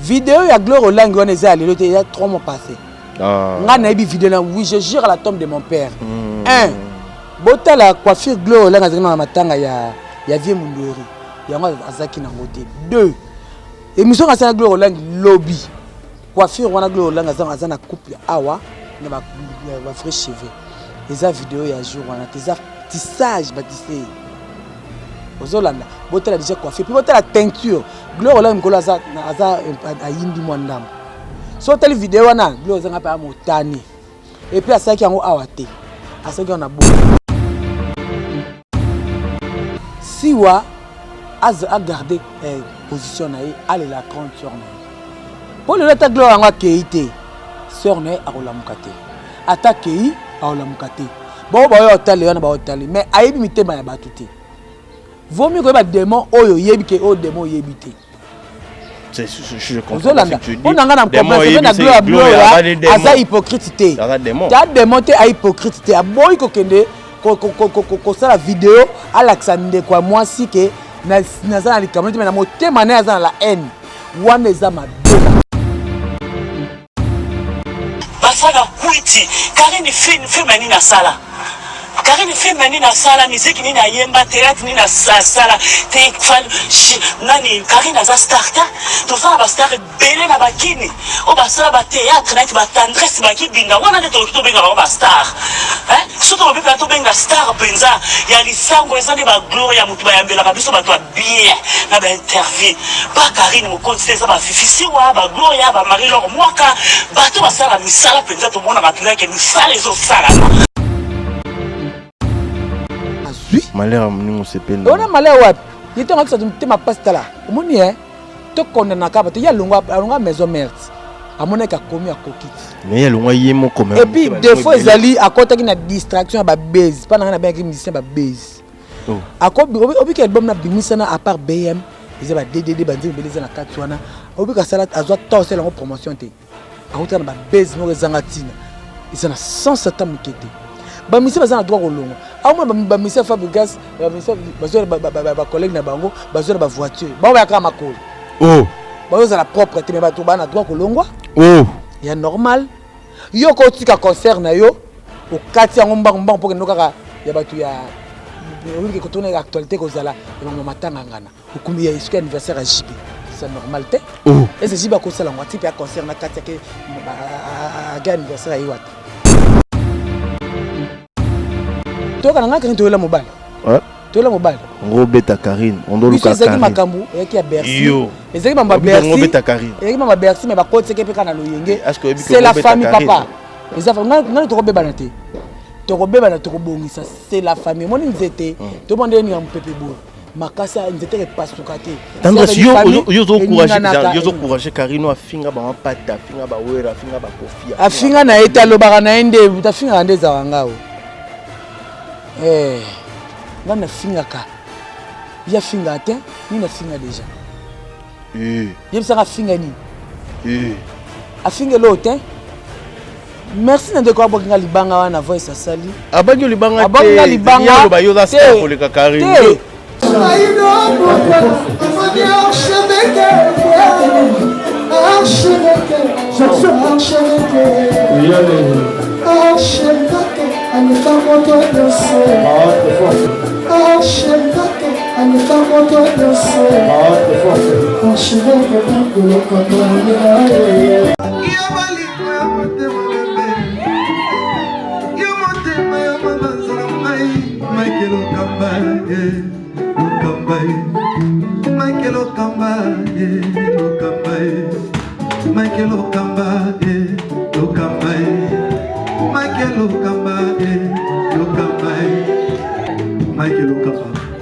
Video ya Gloire Olangi wana eza ya lelo te, eza 3 mois passé. Ah. Nga nayebi video na oui, je jure à la tombe de mon père. Un, botala coiffure Gloire Olangi azalaki na matanga ya ya vieux Mundweri. Yango azalaki nango te. Deux, émission asala Gloire Olangi lobi. Coiffure wana Gloire Olangi aza aza na couple awa na ba ba vrai cheveux. Eza video ya jour wana te, eza tissage ba tissé. Ozolanda, botala déjà coiffure, puis botala teinture. Gloire Olangi mokolo aza aza ayindi mwa ndambo. So otali video wana Gloire azanga mpe motane. Et puis asalaki yango awa te. Asalaki yango na bo. Siwa a garder eh, position na ye alela grande sœur na ye. Po lelo ata Gloire yango akei te, sœur na ye akolamuka te. Ata akei akolamuka te. Bango baoyo otale wana baotale mais ayebi mitema ya bato te. Vaut mieux koyeba demon oyo oyebi ke oyo demon oyebi te. Ozolanda mpo na nga na comprendre na Gloria Gloria aza hypocrite te. Ta demon te a hypocrite te aboyi kokende kosala video alakisa ndeko ya mwasi ke naza na likambo te mais na motema na ye aza na la haine wana eza mabe. Basala kwiti Carine film film nini asala Carine film nini asala musique nini ayemba theatre nini asala te nani Carine aza star te toza na ba star ebele na bakini oyo basala ba theatre neti ba tendresse bakibinda wana nde tokoki tobenga bango ba star soki tolobi mpenza tobenga star mpenza ya lisango eza nde ba gloria moto bayambelaka biso bato ya bien na ba interview ba Carine Mokonzi te eza ba Fifi Siwa ba Gloria ba Marie Laure Mwaka bato basala misala mpenza tomonaka mpenza ke misala ezosalama. Azwi malheur ya moninga osepeli ona malheur wapi ye ntango akisa motema mpasi tala omoni e tokondanaka bato ye alongwa alongwa maison mère amonaki akomi akoki ti mais ye alongwa ye moko et puis défaut ezali akotaki na distraction ya babase mpa na ngai nabengaki musicien babase Oh. Akobi obiki album na bimisa na à part BM eza ba DDD ba nzembo ebele eza na kati wana obiki asala azwa temps osala yango promotion te akotaka na ba base moko ezanga ntina eza na sens ata moke te bamisi baza na droit kolongwa aomona bamisi ya Fabregas bazwa bacollègue na bango bazwa na bavoiture bango bayaka makolo oh. bazozala propre te me bato baa na droit kolongwa oh. ya normal Yo ko tika concert na yo okati yango mbangu mbangu mpo kende kaka ya bato ya oyebi ke kotuna actualité kozala ya mama matanga ngana okumi ya esika anniversaire ya JB c'est normal te oh. ese JB akosala yango atipe ya concert na kati yake age anniversaire ya ye wata toyoka na ngai kani toyela mobali toyela mobali ngobeta Karine biso ezalaki makambo eyaki ya Bercy ezalaki mambo ya Bercy ezalaki mambo ya Bercy mais bakotisaki mpe kaka na loyenge c'est la famille papa eza ngai tokobebana te tokobebana tokobongisa c'est la famille omoni nzete hmm. tomona ndenge ninga mopepe boye makasi nzete epasuka te tendresse yo ozocourage Karine afinga bamapata afinga bawera afinga bakofi afinga na ye te alobaka na ye nde afingaka nde ezalaka ngao eh, nga nafingaka ye afingaka te nini afinga deja eh. yebisaka afinga nini eh. afinga eloo te merci na ndeko abwaki nga libanga wana voice asali abwaki yo libanga abwaki nga libanga aloba yo oza star koleka Karine te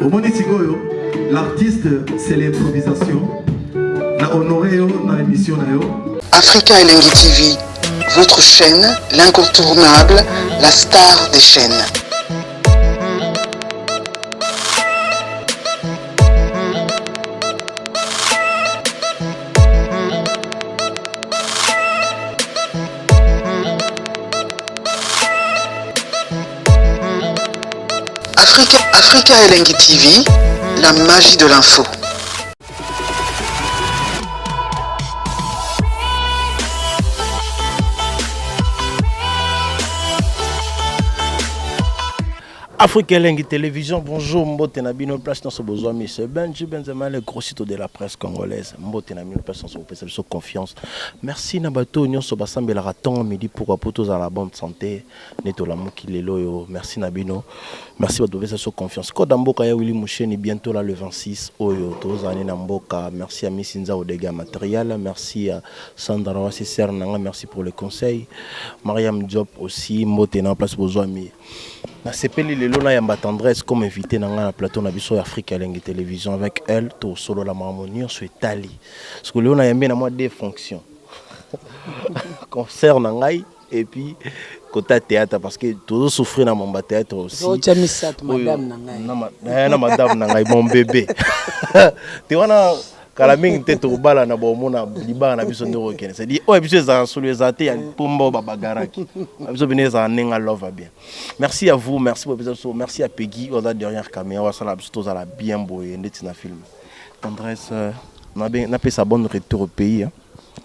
Omoni sikoyo l'artiste c'est l'improvisation na honoré yo na émission na yo. Africa Elengi TV, votre chaîne, l'incontournable, la star des chaînes. Africa, Africa Elengi TV, la magie de l'info. Afrique Elengi Télévision, bonjour, mbote na bino place nyonso bozwami. C'est Benji Benzema, le gros site de la presse congolaise. Mbote na bino place nyonso bopesa biso confiance. Merci na bato nyonso basambelaka ntongo midi pourquoi po tozala na bonne santé nde tolamuki lelo oyo. Merci na bino. Merci bato bopesa biso confiance. Code ya mboka ya Willy Musheni bientôt là le 26 oyo tozala na mboka. Merci à Miss Nzao dégâts matériel. Merci à Sandra Wasi Ser nanga, merci pour le conseil. Mariam Diop aussi, mbote na place bozwami. Nasepeli lelo nayamba Tendresse comme invité na ngai na plateau na biso ya Afrique Elengi Télévision. Avec elle tosolola makambo nyonso etali, parce que lelo nayambi na mwa deux fonctions, concert na ngai et puis côté théâtre, parce que tozosouffrir na mambo ya théâtre aussi. Otya misato, madame na ngai. Na madame na ngai, mon bébé te wana, kala mingi te tokobala na bomona libala na biso nde okokende. C'est-à-dire oyo biso ezala solo, ezala te ya pomba oyo babagaraki biso bino, ezala ndenge love bien. Merci à vous, merci bopesa biso. Merci à Peggy oyo aza derrière caméra, oyo asala biso tozala bien boye ndeti na film. Tendresse, napesa bon retour au pays, hein.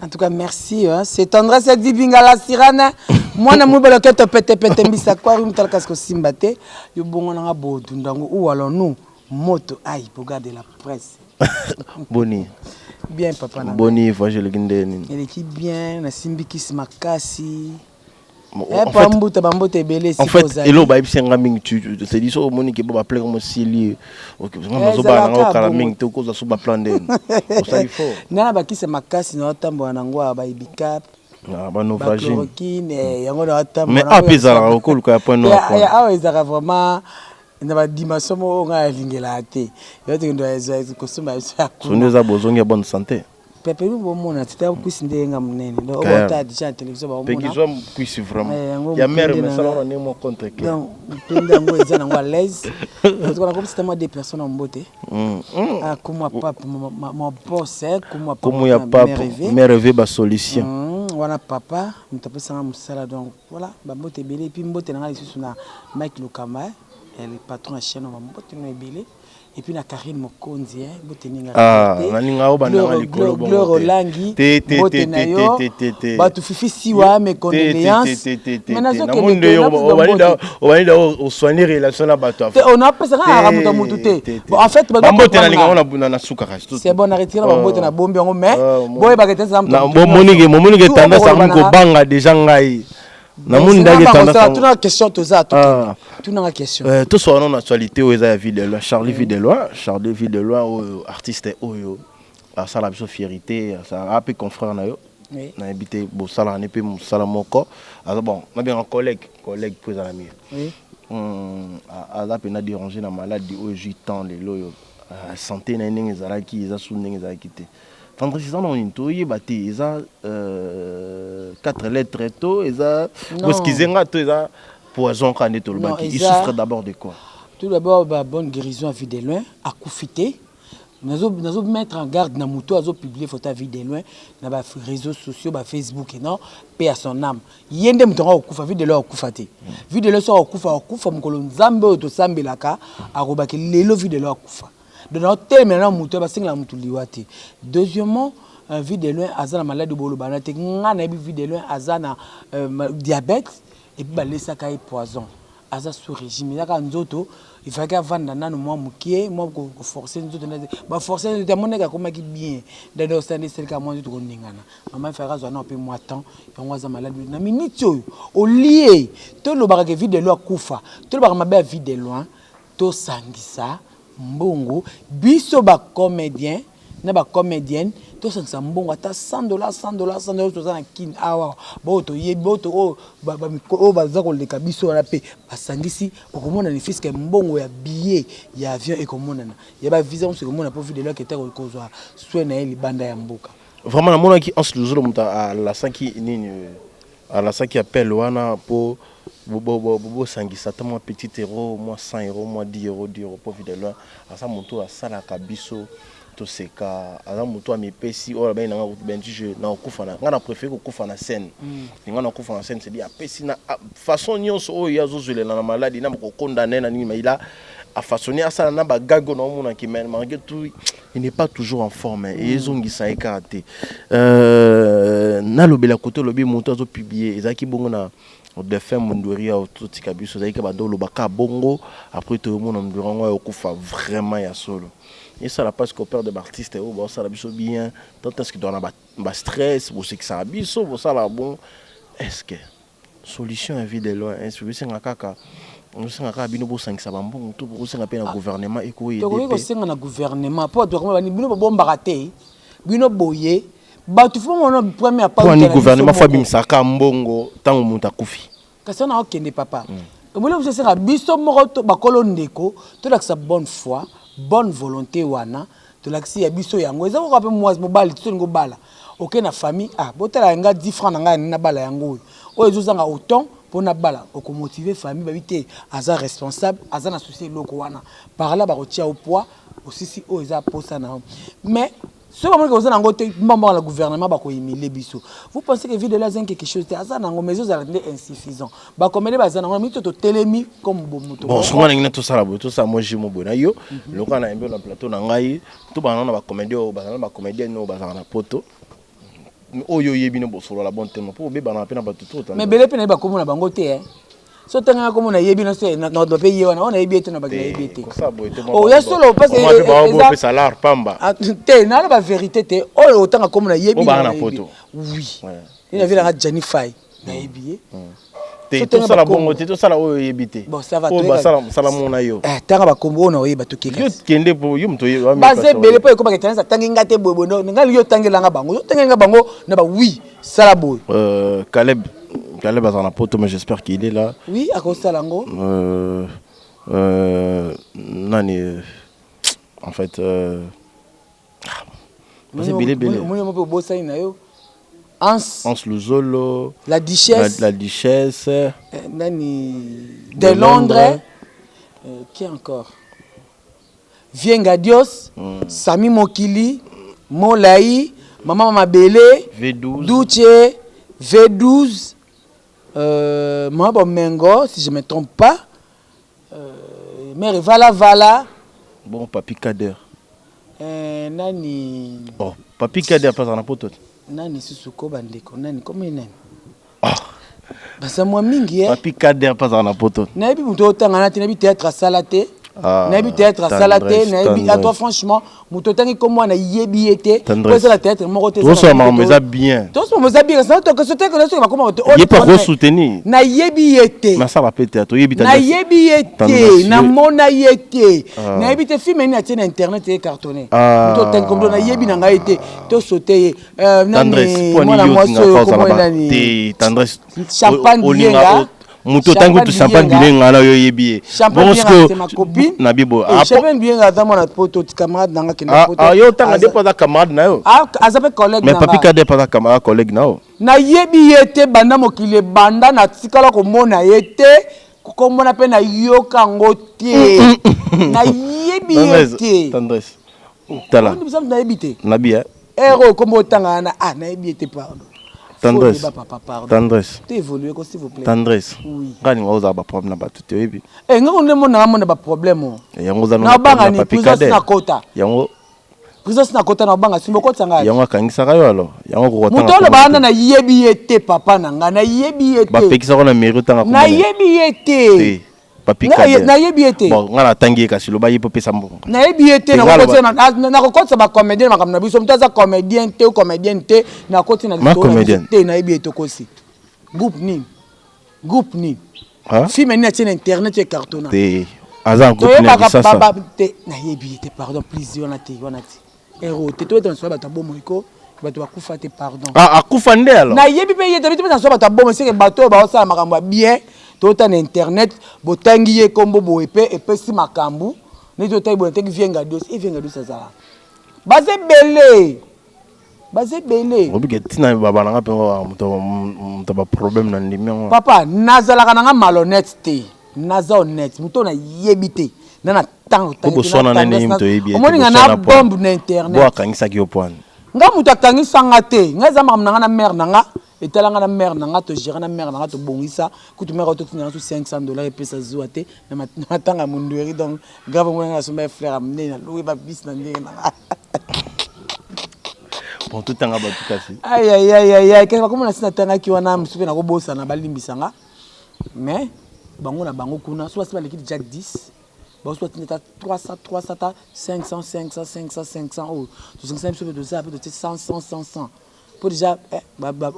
En tout cas, merci. Hein. C'est Tendresse Dibinga la Sirana. Mwana mobali oketo pete pete mbisa kwari mutala kasi kosimba te. Yo bongo nanga bodundango ou alors nous moto aïe pour de la presse. Boni? Bien, papa na. Boni voyage eleki nde nini? Eleki bien, nasimbi kisi makasi. Pa mbuta bambote ebele. En fait, eloko bayebisi nga mingi, c'est-à-dire soki omoni ke bo baplan mosili, nazobala nanga okala mingi te, okozwa so baplan ndeni osali fort. Nga na bakisi makasi na otambola nango awa, baibicap. Banovragine. Bachloroquine, yango na otambola. Mais awa mpe ezalaka okoluka ya point noir. Awa ezalaka vraiment na badimension moko ngai alingelaka te, yo tokende kosomba biso ya. Sondi eza bozongi ya bonne santé. Pepe bomona tita kwisi nde nga monene, donc obota déjà na télévision baomona. Pekizwa kwisi vraiment ya mare mesala wana ndenge mo contre ke. Donc mpende yango eza nango à l'aise. En tout cas, nakomi moi des personnes en beauté. Ah, comme pape, mon boss, comme Komo ya pape mare ba solution. Wana papa moto apesanga mosala, donc voilà, bambote ebele. Et puis mbote na ngai lisusu na Mike Lokamba, le patron ya chaîne, bambote no ebele. Et puis na Karine Mokonzi, mbote ninga. Nalinga oyo bandanga likolo. Gloire Olangi, mbote na yo. Bato Fifi Siwa, mes condoléances. Mais obandi osoigner relation na bato. On apesaka kaka moto ya motu te. Bon, en fait, bambote nalinga ngo na sukaka. C'est bon, naretire na bambote na bombi yango, mais boyebaka ete eza. Momonike tendance akomi kobanga déjà ngai, namoni ndenge. Tuna question, toza tunanga question. Toswaka nano actualité oyo eza ya Vie de Loin, Charlie Vie de Loin. Charlie Vie de Loin oyo, artiste oyo asala biso fierté, asala mpe confrère na yo, nayebi te bosalaka ne mpe mosala moko, aza bon, nabenga collègue, collègue mpo ezala mieux. Aza mpena déranger na maladie oyo ezwi temps lelo oyo, santé na ye ndenge ezalaki eza su ndenge ezalaki te. Tendresse, eza na nini toyeba te, eza quatre lettres to eza boskize nga to eza poison kaka nde tolobaki? Il souffre d'abord de quoi? Tout d'abord, ba bonne guérison à Vie de Loin. Akufi te. Nazo mettre en garde na moto azopublier photo ya Vie de Loin na baréseaux sociaux, bafacebook, non, paix à son âme. Ye nde moto yango akokufa. Vie de Loin akufa te. Vie de Loin soki akufa, akufa mokolo Nzambe oyo tosambelaka akobaki. Lelo Vie de Loin akufa, donc naotelemela na moto basengela motu liwa te. Deuxièmement, Vie de Loin aza na maladi boloba na te. Nga nayebi Vie de Loin aza na diabète et puis balesaka ye poison, aza sous régime. Eza kaka nzoto, ifalaki avanda nano mwa mokie, mwa koforcer nzoto, baforcer nzoto, amonaki akomaki bien dada osala nde esalika mwa nzoto koningana. Mama, ifalaki azwa nao mpe mwa temps. Yango aza malade na miniti oyo. Olie tolobaka ke Vie de Loin akufa, tolobaka mabe ya Vie de Loin, tosangisa mbongo, biso bacomédien na bacomédienne, tosangisa mbongo ata 100 $, 100 $, 100 $. Toza na Kine awa, baoyo toyebi, oyo oyo baza koleka biso wana mpe basangisi, okomona ne fût-ce que mbongo ya billet ya avion ekomonana, ya bavisa mosusu ekomona, mpo Vie de Loin aketa kozwa soin na ye libanda ya mboka. Vraiment, namonaki Anse Luzolo, moto alasaki nini, alasaki appel wana mpo bosangisa ata mwa petit euro, mwa 100 euro, mwa 10 euro, 10 euro, mpo Vie de Loin aza moto oyo asalaka biso toseka, aza moto amipesi oyo abengi nanga Benji, na kokufa na ngai na préféré kokufa na scène, nga na kokufa na scène. C'est-à-dire apesi na façon nyonso oyo ye azozwelela na maladi na bakokondane na nini, mais il a afaçonné, asala na bagags oyo naomonaki, mais malgré tout il n'est pas toujours en forme et ezongisa ye kaka te. Nalobela kote olobi moto azopublier, ezalaki bongo na défunt Mundueri awa totika biso, ezalaki bando olobaka bongo. Après toyomona Mundueri yango ayokufa vraiment ya solo. Esala parce que père de baartiste oyo baosala biso bien, tant est ce que toza na bastress, bosekisaka biso, bosala bon. Est ce que solution ya Vie de Loin, est ce bosenga kaka, bosenga kaka bino bosangisa bambongo to bokosenga mpe na gouvernement Tokoki ekoyede? Kosenga na gouvernement mpo bato bakoma bani, bino bobombaka te, bino boye bato fo mona première. Mpo ani gouvernement fo abimisaka mbongo ntango moto akufi? Kasi wana okende, papa, omoni, biso esenga biso moko bakolo ndeko tolakisa bonne foi, bonne volonté. Wana tolakisi ya biso, yango eza koka mpe mwasi mobali ti tolingi obala, oke na famille: "Ah, botala nga 10 francs na ngai, nabala yango oyo, oyo ezozanga autant mpo nabala." Okomotiver famille, babi te aza responsable, aza na souci eloko wana. Par là bakotia yo poids osisi oyo eza posa na yo. Mais soki bamoniki oza nango te, mbambaka na gouvernement, bakohumilie biso. Vous pensez que Vie de Loin aza quelque chose te? Aza nango, mais ezozala nde insuffisant. Bakomele baza nango mito, totelemi comme bomoto. Bon, songo ndenge na tosala boye, tosala mwa jimo boye na yo, lokola na yembe na plateau na ngai, tobanda na bacomédien oyo bazala na bacomédienne oyo bazala na poto, oyo oyebi no bosolola bon tema mpo obebana mpe na bato to. Mais ebele mpe nayebi bakombo na bango te, eh. So otangaka kombo, nayebi no se na mpe ye wana oyo nayebi ye te, na baki nayebi ye te. Kosala boye te. Oh, ya solo, parce que opesa lar pamba. Ah, te, naloba vérité te, oyo otanga kombo nayebi. Oyo baa na poto. Oui, ye na vielanga Jani Fai, nayebi ye. Te. So tanga Tosala bakombo. Bongo te, tosala oyo oyebi te. Bon, ça va. Oyo basala mosala mona yo. Eh, tanga bakombo oyo na oyeba, tokeka. Yo kende po yo moto oyebi. Baza ebele mpo ekomaka etanesi atangi nga te boyeboye. Ngai lingi otangelanga bango, otangelinga bango na ba oui, sala boye. Caleb, Caleb aza na poto, mais j'espère qu'il est là. Oui, akosala yango. Nani en fait, baza ebele ebele. Omoni mpe obosani na yo Hans. Hans Luzolo. La Duchesse. La Duchesse. Nani de Londres, qui encore? Vienga Dios, Sami Mokili, Molai, Mama Mabele. V12. Duce V12, Mama Bomengo, si je me trompe pas, Mère Vala Vala. Bon, Papi Kader. Nani? Oh, Papi Kader mpe aza na poto te. Nani susu ko, bandeko? Nani komi nani? Oh. Baza mwa mingi, eh. Papi Kader mpe azala na poto. Nayebi moto otanga na te, nayebi théâtre asala te. Ah, nayebi théâtre asala te. Tendresse, Nayebi à toi. Tendresse. Franchement, moto otangi kombo wana, nayebi ye te. Tendresse. Po ezala théâtre moko te. Tosala makambo eza bien. Tosala eza bien, soki bakoma bato. Ye mpe akosoutenir. Nayebi ye te. Nasala mpe théâtre, oyebi Tendresse. Nayebi ye te. Tendresse, Namona ye te. Ah. Nayebi te film nini atie na internet ye cartonné. Ah. Moto otangi kombo, nayebi na ngai te, tosote ye. Tendresse, Nani? mpo Mwana ani yo mwasi otingaka oyo ozala kombo nani? te, Tendresse. Champagne Bienga. Moto otangi kutu Champagne Bilenga na oyo oyebi ye. Champagne Bongo Bienga, sikoyo c'est ma copine. Nabi boye. Eh, Ah, Champagne Bienga aza mwana poto, camarade nanga kende Ah, poto. ah, yo otanga nde mpo aza camarade na yo. Ah, aza mpe collègue Mais na Papi nga. Kader mpe aza camarade, collègue na yo. Nayebi ye te, banda mokili ebanda natikala komona ye te, komona mpe nayoka yango te, nayebi ye Tendresse, te. Tendresse, tala. Biso nayebi te. Nabi, eh. Ere oyo kombo otanga wana, ah, nayebi ye te, pardon. Tendresse. Faut débat, papa, pardon. Tendresse. To évoluer ko, s'il vous plaît. Tendresse. Oui. Ngai ninga ozala baproblème na bato te, oyebi. Eh, nga nde mona mona ba problème o. Yango oza Na banga ni Papi prison Kader. sina kota. Yango Prison sina kota, na banga simbo kota ngai. Yango akangisaka yo, alors yango kokotanga. Moto oloba wana, nayebi ye te, papa na ngai, nayebi ye te. Bapekisaka na mairie otanga kombo na ye. Nayebi ye te. Te, Papi Kader. Nayebi ye te. Bon, ngai natangi ye, kasi loba ye mpo opesa mbongo. Nayebi ye te. Te, Nakokotisa bacomédien na makambo na biso. Moto aza comédien te ou comédienne te, nakoti na Ma lisolo na biso comédienne. te. Nayebi ye, tokosi groupe nini, groupe nini? Ah? Film nini atie na internet oyo ecartonna? Te, aza na groupe na Toyebaka. Kisasa. Te, nayebi ye te, pardon, please. Wana te, wana te, ero te. Toyeta na solo bato ya bomoi ko, bato bakufa te, pardon. Ah, akufa nde alors. Nayebi mpe ye te. Biso mpe na so bato ya bomoi, seke bato oyo baosala makambo ya bien, tota na internet, botangi ye kombo boye mpe epesi makambo neti otangi boye, natangi Vienga Dios e Vienga Dios azala. Baza ebele, baza ebele. Obike ntina babalanga mpe moto baproblème na ndimi yango. Papa, nazalaka nanga malhonnête te, naza honnête. Moto oyo nayebi te na na ntango. Po boswana nani, moto oyebi ye te, Omoni nga na boswana bombe na bo internet. Akangisaki yo poane. Nga moto akangisanga te. Ngai eza makambo na nga na mare na nga, etala nga na mare na nga, togérer na mare na nga, tobongisa. Kutu mare oyo totinanga so 500 $ epesa zuwa te na matanga ya mondweri. Donc grave, omona nga nasomba ye fleur ya monene, nalobi babisi na ndenge na nga. Bon, totanga bato kasi. Ayayayaya, kasi bakoma na si natangaki wana, mosusu mpe nakobosana, balimbisanga. Mais bango na bango kuna so basi baleki déjà 10, bango so batinda ata 300 300, ata 500 500 500 500, oyo tosangisa biso mpe tozala mpe totie 100 100 100 100, mpo déjà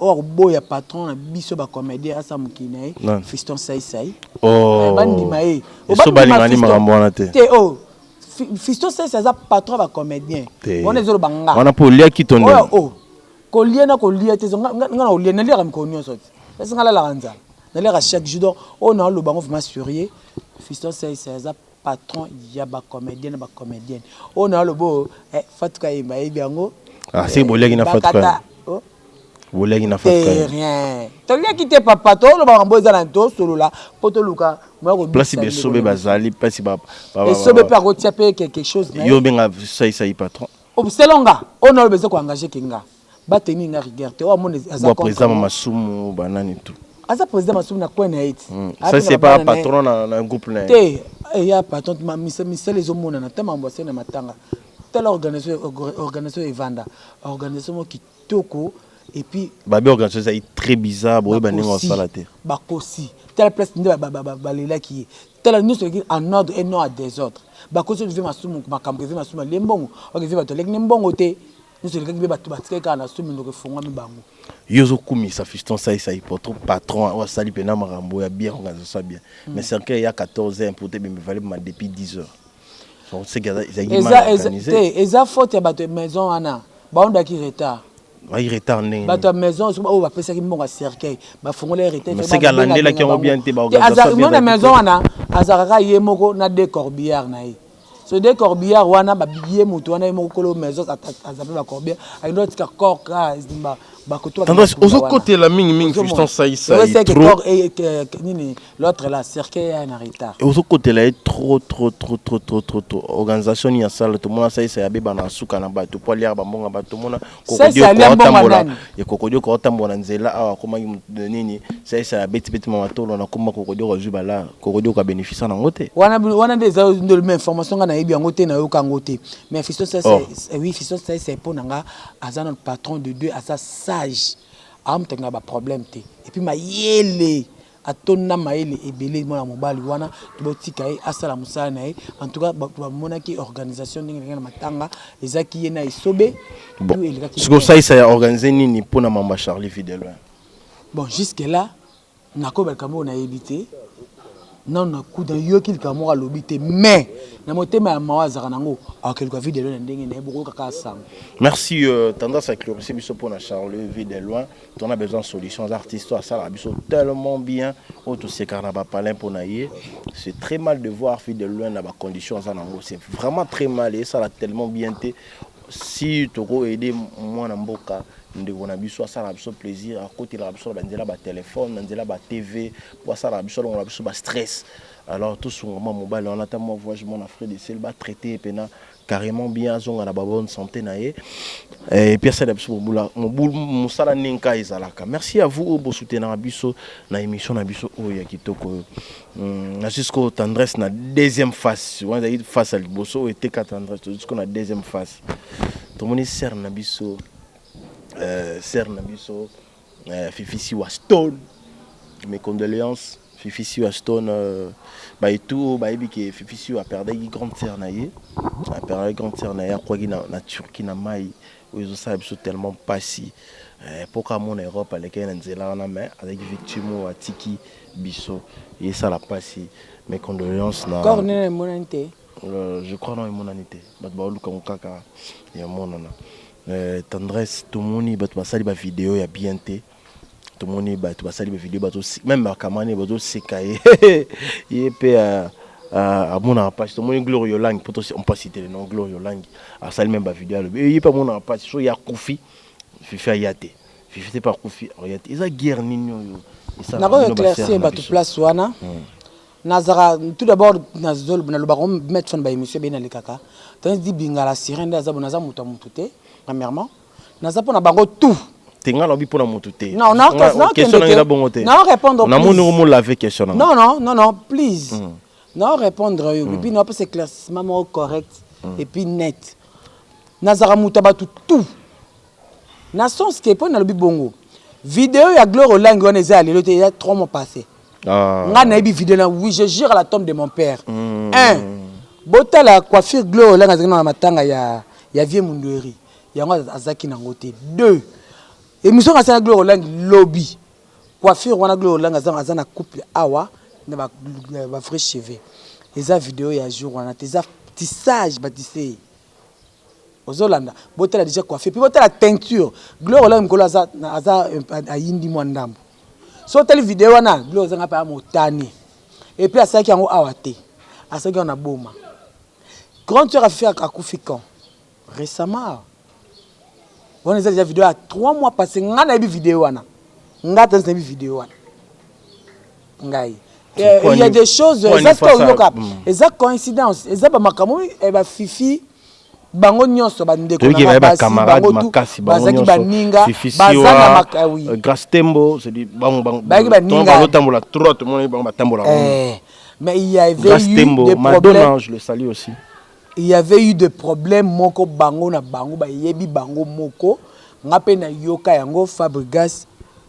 oyo akoboya patron na biso bacomédien, asa mokili na ye. Nani? Fiston Saisai. Oh. Bandima ye. Eso balingani makambo wana te. Te, o Fiston Saisai aza patron ya bacomédien. Te. Wana ezoloba nga. Wana mpo oliaki to oyo ndenge? O kolia na kolia te, nga na kolia, naliaka mikolo nyonso te, esi nga alalaka nzala, naliaka chaque jour. Donc oyo naoloba ngo vraiment sérieux, Fiston Saisai aza patron ya bacomédien na bacomédienne. Oyo naoloba oyo, Fatou Kayemba ayebi yango. Ah, seki boliaki na Fatou Bakata Kayemba? Oh. Boliaki na Fatou Te. Kayemba? Rien, toliaki te papa, toloba makambo eza na tosolola mpo toluka moya kobikisa Place ndeko besobe na biso. Bazali place Esobe mpe akotia mpe quelque chose na ye. Yo obenga Saisai patron? Selon nga, oyo naloba eza koengage ke nga bateni nga rigueur te, oyo amona aza Bwa contre président moi. Masumu, banani tout. Aza président Masumu na coin na ye ti. Aza Ça mpe na c'est pas babana na ye. patron na groupe na ye. Te, eya patron, misala ezomonana te, makambo asali na matanga. Tala organisation, organisation evanda, organisation moko kitoko et puis Babi organisation ezali très bizarre, boyeba ndenge bakosi, osala te. Bakosi, tala place nde balelaki ye, tala nyonso eleki en ordre et non à désordre. Bakosi oyo Masumu, makambo eve Masumu alie mbongo, oyo eve bato aleki ne mbongo te, nyonso elekaki mpe bato batikaki kaka na su minoko efongwami bango. Yo ozokumisa Fiston Saisai patron, patron oyo asali mpena makambo ya bien, organisation ya bien, mais cercueil ya 14 heures pour te bembe vale ma depuis 10 heures. Donc c'est que ezalaki mal organisé. Te, eza faute ya bato ya maison wana, baondaki retard. Bayi retard ndenge? Bato ya maison soki oyo bapesaki mbongo ya cercueil, bafongola ye retard. Mais c'est que alandelaki yango bien te, baorganisation bien na ezalaki maison te. Wana azalaka kaka ye moko na deux corbillard na ye. So deux corbillard wana, baye moto wana ye moko kolo maison aza mpe bacorbillard, akende otika corps kaka bakoto. Tendance ozokotela mingimingi Fiston Saisai trop. Nini, l'autre là, cercueil ya na retard. Ozokotela ye trop trop trop trop trop trop trop. Organisation nini asala? Tomona Saisai abeba na suka na bato po aliaka bambongo ya bato. Tomona Saisai alia mbongo ya nani? Kokodioko aotambola na nzela awa, akomaki nini, Saisai abeti-beti ma matolo na komba Kokodioko, azwi bala Kokodioko abénéficia nango te. Wana wana nde eza nde information nga nayebi yango te, nayoka yango te. Mais Fiston Oh. Saisai, oui, Fiston Saisai mpo na nga aza na patron de deux, aza sage, amutangi baproblème te, et puis mayele atonda, mayele ebele. Mwana mobali wana tobotika ye asala mosala na ye. En tout cas bamonaki organisation ndenge elekaki na matanga, ezaki ye na esobe. Bon, tout elekaki sikoyo bien. Saisai ya organise nini mpona mamba Charlie Vue de Loin? Bon, jusque là nakoyeba likambo oyo nayebi te nano, nakuta yoki likambo moko alobi te, mais na motema ya mawa azalaka nango, akeluka Vue de Loin na ndenge na ye, bokoyoka kaka sango. Merci. Tendance à clôturer biso mpona Charlie Vue de Loin. On a besoin de solutions. Artistes asala biso tellement bien, oyo tosekaka na bapalin mpona ye. C'est très mal de voir Vue de Loin na bacondition aza nango, c'est vraiment très mal, esala tellement bien te. Si toko aider mwana mboka, ndeko na biso, asalaka biso plaisir, akotelaka biso na banzela batelefone, na nzela batv, po asalaka biso, alongola biso bastress. Alors tosunga mwa mobali wana, ata mwa voyage mwana Fred Esel, batraite ye mpena carrément bien, azonga na babonne santé na ye, et puis asala biso mobulu mosala ndenge kaka ezalaka. Merci à vous oyo bosoutenaka biso na émission na biso oyo ya kitoko oyo. Na jusqu'au Tendresse na deuxième phase wana, ezalaki phase ya liboso oyo eteka Tendresse, jusqu'au na deuxième phase tomoni sœur na biso, sœur na biso Fifi Siwa Stone. Mes condoléances, Fifi Siwa Stone. Baetu oyo bayebi ke Fifi Siwa aperdaki grande sœur na ye, aperdaki grande sœur na ye, akwaki na Turquie na mai oyo ezosala biso tellement mpasi, mpo kaka mona Europe alekaki na nzela wana, mais azalaki victime oyo atiki biso, esala mpasi. Mes condoléances na Corps nene emonani te? Je crois non, emonani te, bato baoluka ngo kaka ya monana. Tendresse, tomoni bato basali bavideo ya bien te, tomoni bato basali bavideo, bato même bakamani bazoseka ye, ye mpe amonaka mpasi. Tomoni Gloire Yolangi, po on peut citer le nom, Gloire Yolangi asali même bavideo, alobi ye mpe amonaka mpasi so ye akufi, Fifi aya te, Fifi te mpe akufi aya te. Eza guerre nini oyo esalaka Nakoki bino basere éclaircir na bato biso? Place wana nazalaka tout d'abord, nalobaka mettre fin na baémission ebei nalekaka tandis di Bingala Sirin nde aza bo, naza moto ya motu te. Premièrement, naza mpo na bango tout. Te, nga nalobi mpo na motu te. Non, non, Question nanga eza bongo te. Non, répondre. Namoni omolave question nanga. Non, non, non, non, please. Non, répondre yo. Et puis non, apesa éclaircissement moko correct et puis net. Nazalaka moto ya bato tout. Na sens ke mpo nalobi bongo, video ya Gloire Olangi wana eza ya lelo te, eza 3 mois passé. Ah. Nga nayebi video na, oui, je jure à la tombe de mon père. Un, botala coiffure Gloire Olangi azalaki na matanga ya vieux Mundueri, yango azalaki nango te. Deux, émission asala Gloire Olangi lobi, coiffure wana Gloire Olangi aza na couple awa na ba vrai cheveux. Eza video ya jour wana te, eza tissage batisse. Ozolanda, botala déjà coiffure, puis botala teinture. Gloire Olangi mokolo aza ayindi mwa ndambo. So otali video wana, Gloire ozanga mpe ya motane. Et puis asalaki yango awa te, asalaki yango na Boma. Grande sœur afi akufi quand? Récemment. Wana eza déjà video ya 3 mois passé. Nga nayebi video wana. Nga tandis nayebi video wana. Ngai. Il y a des choses, eza sika oyoka, eza coïncidence, eza ba makambo ba Fifi bango nyonso bandeko na basi bango tu bazalaki baninga, baza na makawi. Grâce Tembo, c'est dit bango bango bayaki baninga bazotambola trop, tout le monde bango batambola. Mais il y avait Grâce eu Tembo, des Madonna, problèmes. Je le salue aussi. Il y avait eu des problèmes moko bango na bango bayebi bango moko. Nga pe na yoka yango Fabregas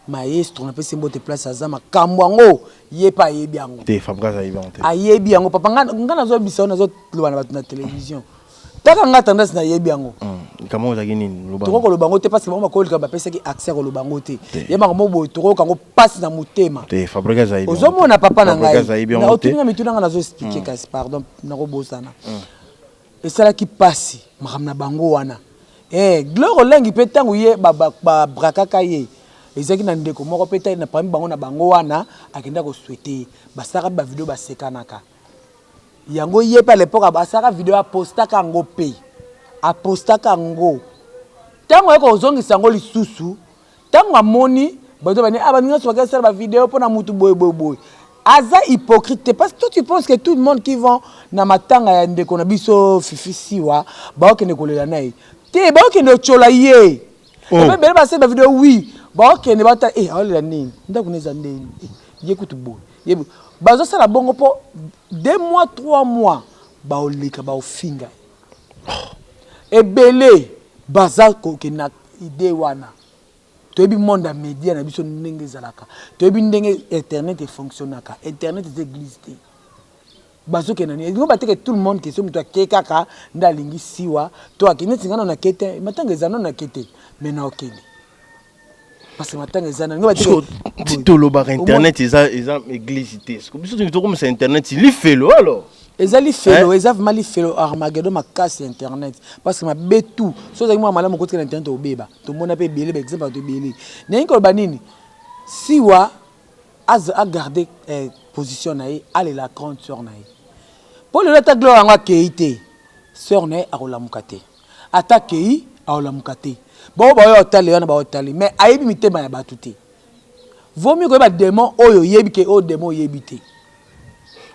maestro na pesi mbote place aza makambo yango ye pa ayebi yango. Te Fabregas ayebi yango te. Ayebi yango papa, nga nazo bisa nazo loba na bato na télévision. Taka nga tendance na yebi yango. Kama ozalaki nini loba? Toko koloba yango te parce que bango bakolika bapesaki accès koloba yango te. Ye bango mo boye toko kango passe na motema. Te Fabregas ayebi yango. Ozomona papa na ngai. Fabregas ayebi yango te. Otuninga mituna nga nazo expliquer kasi pardon nakobosana. Esalaki pasi makambo na bango wana. Gloire Olangi pe tango ye ba brakaka ye ezalaki na ndeko moko pe na parmi bango na bango wana akenda ko souhaiter ye. Basalaka ba video basekanaka. Yango ye pe à l'époque asalaka video apostaka yango pe. Apostaka yango. Tango aye kozongisa yango lisusu, tango amoni bato bani ah baninga nyonso bakesala ba video pona mutu boye boye boye. Aza hypocrite parce que toi tu penses que tout le monde qui vont na matanga ya ndeko na biso Fifi Siwa baokende kolela na ye. Te baokende otiola ye. Oh. Ebele basali ba video oui, baokende bata aolela nini? Ndako neza ndeni. Ye kutu boye. Ye bazosala bongo po 2 mois 3 mois baoleka baofinga. Ebele baza kokende na idée wana. Toyebi monde ya media na biso ndenge ezalaka. Toyebi ndenge internet efonctionnaka. Internet eza église te. Bazokende nini? Elingi bateke tout le monde ke so moto ake kaka nde alingi siwa to ake neti nga na ke te, matanga eza nano na ke te, mais na okende. Parce que matanga eza nano bateke. Ti tolobaka internet eza église te. Biso tokomisa internet lifelo alors. Eza lifelo, eza vraiment lifelo Armageddon makasi internet parce que mabe tout. So ozalaki mwa malamu kotika na internet obeba. Tomona pe ebele ba exemple bato ebele. Nalingi koloba nini? Siwa a garder position na ye, alela grande sœur na ye. Po lelo ata Gloire yango akei te, sœur na ye akolamuka te. Ata akei akolamuka te. Bango baoyo otale wana baotale, mais ayebi mitema ya bato te. Vaut mieux koyeba démon oyo oyebi ke oyo démon oyebi te.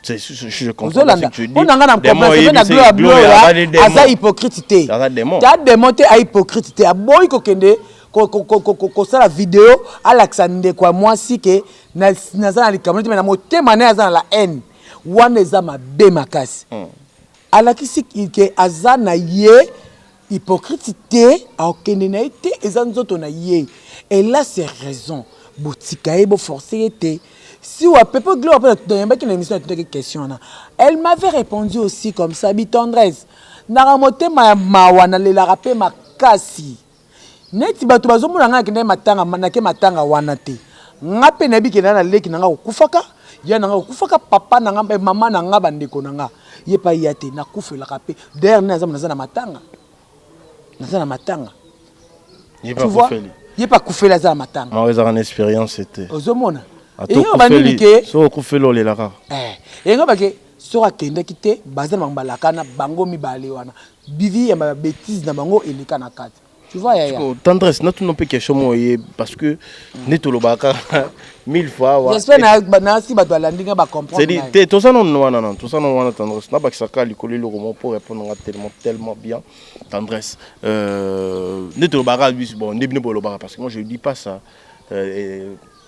Je comprends ce que tu dis. Pona nga na comprendre na Gloire Gloria aza hypocrite te. Ta démon te a hypocrite te. Aboyi kokende kosala video alakisa ndeko ya mwasi ke naza na likambo te mais na motema na ye aza na la haine. Wana eza mabe makasi. Alakisi ke aza na ye hypocrite te, akende na ye te, eza nzoto na ye. Elle a ses raisons. Botika ye, bo forcer ye te. Si wa pepe Gloire pe na yambaki na émission na question wana. Elle m'avait répondu aussi comme ça, bi tendresse. Naka motema ya mawa na lelaka pe makasi. Neti bato bazomona nga nakende matanga, nake matanga wana te. Nga pe nayebi ke na leki na nga kokufaka, ya na nga kokufaka, papa na nga, mama na nga, bandeko na nga. Ye pa ya te, nakufelaka pe. D'ailleurs naza naza na matanga. Naza na matanga. Ye pa kufeli. Ye pa kufeli aza na matanga. Ma ezaka na expérience te. Ozomona. Eyo banini ke so okufeli olelaka. Eyo bake soki akendaki te baza na balaka na bango mibale wana. Bivi ya ba bêtise na bango eleka na kati. Tu vois yaya. Tendresse, natuna mpe question moko ye parce que nde tolobaka mille fois awa. J'espère na si bato balandi nga ba comprendre. C'est-à-dire te toza nanu wana nanu toza nanu wana tendresse nabakisaka likolo eloko moko pour répondre nga tellement tellement bien tendresse. Nde tolobaka biso bon nde bino bolobaka parce que moi je dis pas ça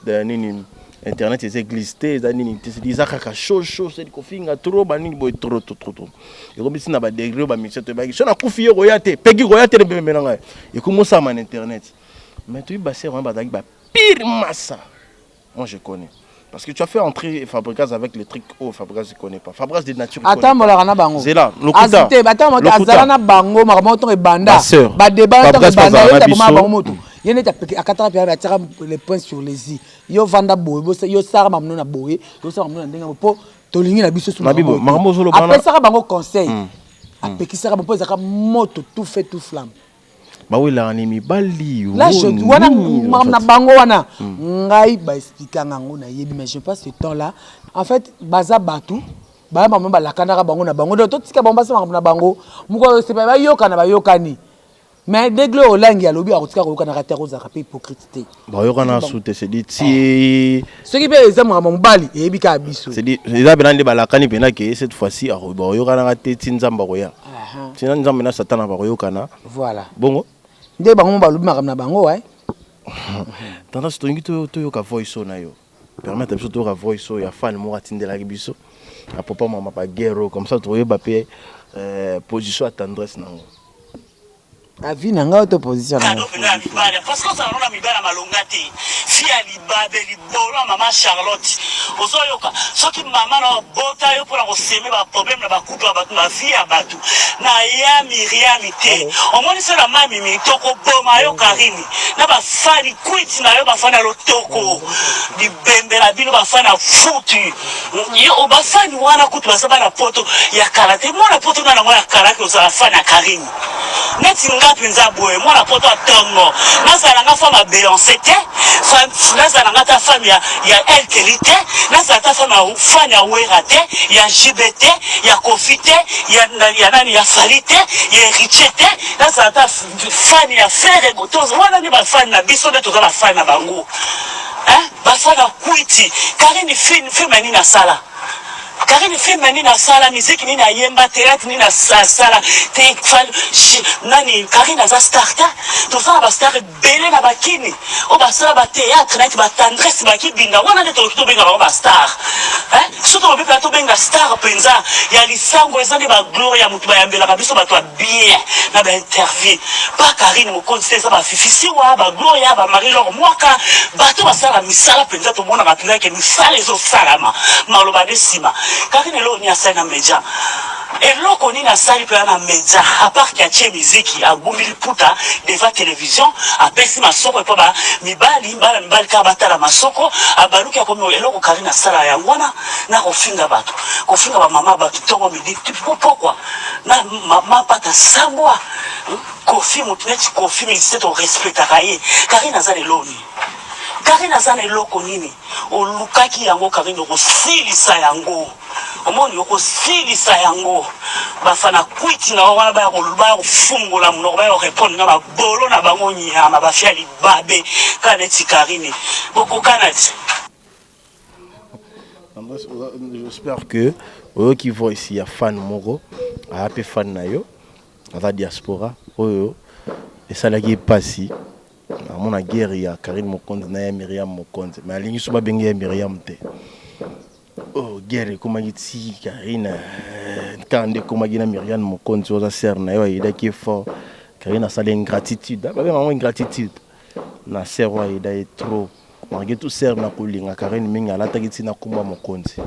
nini internet eza église te eza nini te c'est eza kaka chaud chaud c'est kofinga trop banini boye trop trop trop trop ekomi ntina ba degré ba mission toyebaki so nakufi ye koya te peki koya te pembe na ngai ekomi osama na internet. Mais toyebi ba sœur wana bazalaki ba pire massa. Moi je connais. Parce que tu as fait entrer Fabregas avec le truc oh Fabregas ne connaît pas. Fabregas de nature. Atambolaka na bango. Zela, lokuta. Azite, batambolaka azala na bango makambo ntongo ebanda. Ba débat ntongo ebanda yo taboma bango moto. Ye neti akataka pe atiaka les points sur les i. Yo vanda boye, yo sara mamuno na boye, yo sara mamuno na ndenge po tolingi na biso Apesaka bango conseil. Apekisaka bango po ezalaka moto tout fait tout flamme. Bawelaka ni mibali. Là, je wana makambo na bango wana ngai baexplikanga yango nayebi, mais je passe ce temps là en fait baza bato baya bango balakanaka bango na bango, donc totika bango basa makambo na bango mokolo sepa bayokana bayokani. Mais degle olangi alobi akotika koyokanaka te, akozalaka mpe hypocrite te. Bayokana su te, c'est dit ti. Soki mpe eza makambo mobali eyebi kaka biso. Eza mpena nde balakani mpena ke cette fois-ci bayokanaka te ti Nzambe akoya, tina Nzambe na Satana bakoyokana. Voilà. Bongo. Nde bango mo balobi makambo na bango. Tendance tolingi toyoka voice oyo na yo, permettre biso toyoka voice oyo ya fan moko atindelaki biso à propos mama baguerre oyo, comme ça tokoyeba mpe position ya Tendresse nango. Avis na ngai to position na ngai ya mibali, parce que ozala na mibali ya malonga te. Fi ya libabe, libolo ya mama Charlotte. Ozoyoka soki mama na obota yo mpona kosemer baproblème na bacouple ya bato, na vie ya bato na ya Miriami te. Omoni so na mamimi tokoboma yo Karini na bafani kwiti na yo, bafani ya lotoko libembe na bino, bafani ya futu yo. Bafani wana kutu baza bana poto ya kala te. Mwana poto na nango ya kala ke ozala fani ya Karini neti nga mpenza boye. Mwana poto atongo nazala nga femme ya Beyoncé te, nazala nga ta femme ya Elkeli te, nazala ta femme ya fan ya Wera te, ya JB te, ya Kofi te, ya nani, ya Fally te, ya Héritier te, nazala ta fan ya Ferre. Wana nde bafani na biso, nde toza bafani na bango, bafani ya kwiti. Karini, film nini asala Karine? Film nini asala? Miziki nini ayemba? Théâtre nini asala te? Nani Karine aza star te. Tozala bastar ebele na bakini oyo basala bathéâtre neti batendresse bakibinda wana, nde tokoki tobenga bango bastar. Soki tolobi mpenza tobenga star mpenza ya lisango, eza nde bagloire ya motu bayambelaka biso bato ya bien na bainterview pa Karine Mokonzi te. Eza bafifisiwa, bagloria, bamarie lor mwaka, bato basala misala mpenza, tomonaka mpenza ke misala ezosalama. Maloba nde nsima. Karine, eloko nini asali na media? Eloko nini asali mpenza na media à part ke atie miziki, agumbi liputa devant télévision, apesi masoko epo ba mibali, bana mibali kaka batala masoko, abaluki akomi? Eloko Karine asala yango wana, na kofinga bato, kofinga bamama bato ntongo midi pokwa na mapata sambwa. Kofi, motu neti Kofi, musicien torespectaka ye. Karine aza na eloko nini? Karine aza na eloko nini? Olukaki yango Karine, okosilisa yango. Omoni, okosilisa yango. Bafana kwiti na wana baya kofungola monoko, baya korépondre nga mabolo na bango nyama, bafia libabe kaka neti Karine, bokokana ti. J'espère que oyoki voice ya fan moko aya mpe fan na yo, aza diaspora, oyo esalaki epasi amona guerre ya Karine Mokonzi na ya Miriam Mokonzi, mais alingi so babenge ya Miriam te. Oh, guerre ekomaki ti Karine kaka nde ekomaki na Miriam Mokonzi oyo aza sœur na yo, ayedaki ye fort. Karine asali ingratitude, babenga yango ingratitude na sœur oyo ayeda ye trop. Malgré tout, sœur na kolinga Karine mingi, alataki ntina komba Mokonzi.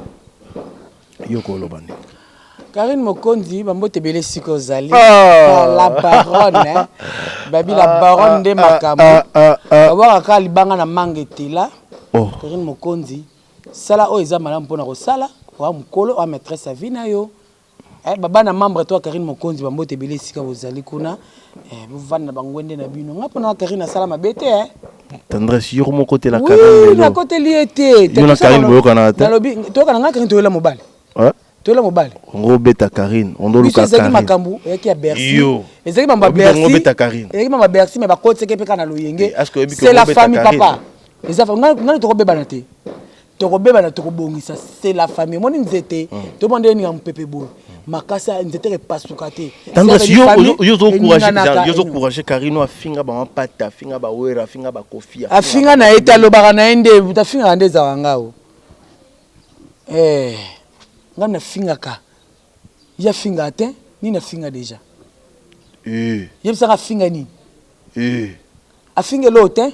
Yo koloba nini? Karine Mokonzi, bambote ebele esika ozali. La baronne babi, la baronne nde makambo babwaka kaka libanga na manga etela. Karine Mokonzi, sala oyo eza malamu mpona kosala oa mokolo oa maîtresse ya vie na yo. Babana membre to ya Karine Mokonzi, bambote ebele esika bozali kuna. Bovanda na bangwende na bino. Nga mpona Karine asala mabe te. Tendresse, yo moko te la. Karine nakoteli ye te. Yo na Karine boyokana te? Nalobi toyokana, nga Karine toyela mobali, toyela mobali. Ongo obeta Karine, ondoluka. Biso ezalaki makambo eyaki ya Bercy, ezalaki mambo ya Bercy, ezalaki mambo ya Bercy, mais bakotisaki mpe kaka na loyenge. C'est la famille, papa, eza ngani tokobebana te, tokobebana, tokobongisa. C'est la famille. Omoni nzete tomona ndenge ninga mopepe boye makasi, nzete epasuka te. Yo ozoencourage Karine afinga bamapata, afinga bawera, afinga bakofi? Afinga na ye te, alobaka na ye nde afingaka, nde ezalaka ngao. Ngai nafingaka ye, afingaka te. Nini afinga déjà? Yebisaka afinga nini? Afingi eloko te.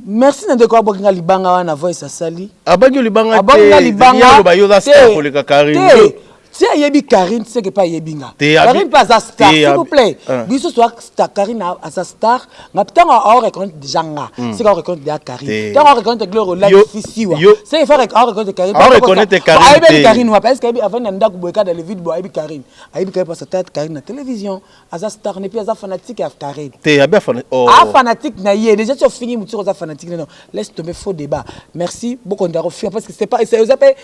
Merci na ndeko abwaki nga libanga wana voice asali. Abwaki yo libanga te. Abwaki nga libanga. Aloba yo oza star koleka Carine. Te. Si ayebi Carine, c'est que pas ayebi nga. Carine pe aza star, s'il vous plaît. Biso soit star, Carine aza star. Nga tango a reconnaître déjà nga. C'est qu'a reconnaître déjà Carine. Tango a reconnaître Gloire Olangi Fisiwa. C'est qu'il faut reconnaître Carine. A reconnaître Carine. Ayebi Carine wa parce que ayebi avant na ndako boye kada le vide boye ayebi Carine. Ayebi Carine parce que Carine na télévision. Aza star ne puis aza fanatique ya Carine. Te abi afana oh. A fanatique na ye déjà tu ofingi mutu oza fanatique non laisse tomber faux débat. Merci beaucoup ndako finga parce que c'est pas c'est eza pe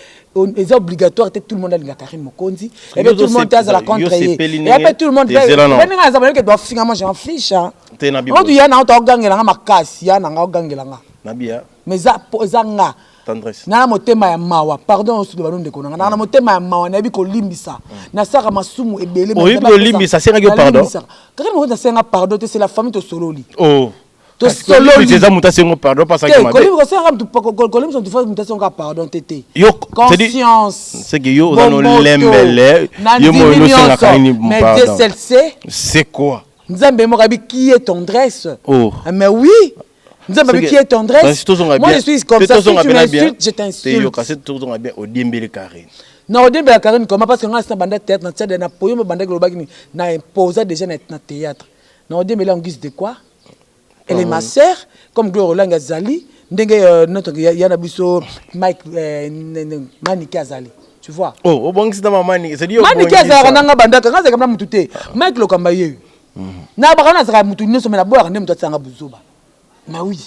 eza obligatoire te tout le monde alinga Carine Mokonzi et puis tout le monde azala contre ye. Et après tout le monde pe ndenge aza bonke doit finga moi j'en fiche hein. Te na bi. Odu ya na to gangela nga makasi ya na nga gangela nga. Na bia. Mais za eza nga. Tendresse. Na motema ya mawa pardon osuki bano ndeko na nga na motema ya mawa nayebi kolimbisa nasalaka masumu ebele. Oyebi kolimbisa, asengaki yo pardon? Kaka mokonzi asenga pardon te, c'est la famille tosololi. Oh. Tosololi. Eza moto asengo pardon parce que mabe. Kolimbisa mutu kolimbisa mutu mutu asenga pardon te te. Yo conscience. C'est que yo oza no lembele yo mo no senga kanini pardon. Mais Dieu seul sait. C'est quoi? Nzambe moko abi qui est tendresse? Oh. Mais oui. Nzambe abi qui est tendresse? Moi je suis comme ça, si tu m'insultes, je t'insulte. Yoka, c'est tozonga bien odiembeli Carine. Na odiembela Carine comment? Parce que nga na banda théâtre na tia na poyo banda lobaki ni na imposa déjà na théâtre. Na odiembela en guise de quoi? Elle est ma sœur, comme Gloire Olangi azali, ndenge notre ya na biso Mike Manike azali. Tu vois? Oh, obongisi na mama Manike, c'est dire Manike azalaka nanga bandaka, nga azalaka na mutu te. Mike Lokamba ye. Na baka na azalaka mutu nyonso mais na boyaka nde mutu atianga buzoba. Mais oui.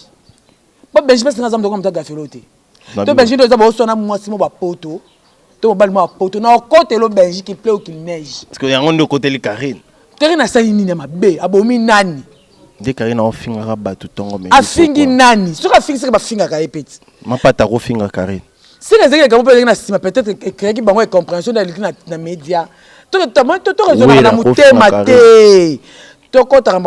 Ba Belgique parce que nga mutu gafelo te. To Belgique eza ba osona mwasi mo ba poto. To mobali mo ba poto na okotelo Belgique qu'il pleut ou qu'il neige. Parce que yango nde okoteli Carine. Carine asali nini ya mabe? Abomi nani? Nde Carine aofingaka bato tongo mais afingi nani? Soki afingi seke bafingaka ye peti. Mapata akofinga Carine. Seke ezalaki likambo mpe ezalaki na nsima peut-être ecréaki bango incompréhension na eleki na média. Toraisonnaka na motema te. Tokotaka